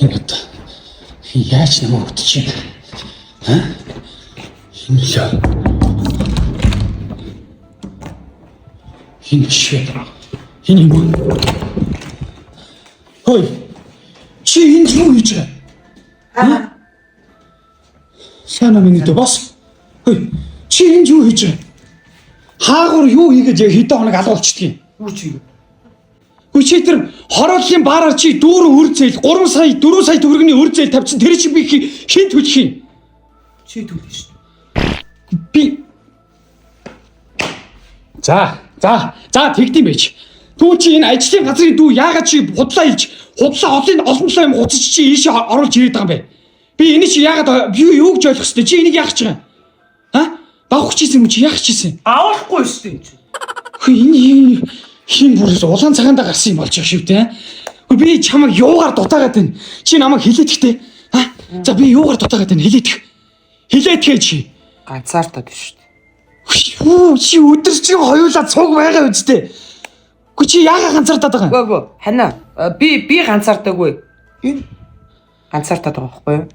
Энэ одоо яаж намайг үтчих юм? Аа? Энэ лөө. Энэ шээ. Энэ юм уу? Хой. Чи энд юу хийж байгаа? Аа? Сайн минь дөө бос. Хой. Чи энд юу хийж байгаа? Хаагур юу хийгээд яг хэдэн хоног алгуулчихдаг юм? Юу чи юу? Хөөе, чи тэр хорооллын баараар чи дүүрэн үр зээл 3 сая 4 сая төгрөгийн үр зээл тавьчихсан, тэр чи би хин төлөх юм? Чи төлнө шүү. Би. За, за, за, тэгдэм байж. Түүн чи энэ ажлын газрын дүү яагаад чи худлаа илж, худлаа олон олон юм хуцаж чи ийшээ оруулж ирээд байгаа юм бэ? Би энийг чи яагаад би юу гэж ойлгох хэвтэй? Чи энийг яах гэж байгаа юм? А? Давах чийсэн юм, чи яах чийсэн? Авахгүй шүү дээ энэ чинь. Хөө, энэ хин бүр улаан цагаандаа гарсан юм болж байгаа шүү дээ. Хөө, би чамайг юугаар дутаагаад байна? Чи намайг хилээдэхтэй. А? За, би юугаар дутаагаад байна? Хилээдэх. Хилээдэхээ чи. Ганцаардаад шүү дээ. Юу чи өдөржин хоёулаа цуг байгаа үсттэй. Үгүй, чи яагаад ганцаардаад байгаа юм? Үгүй, үгүй. Хана би ганцаардаагүй. Энэ ганцаардаад байгаа байхгүй юу?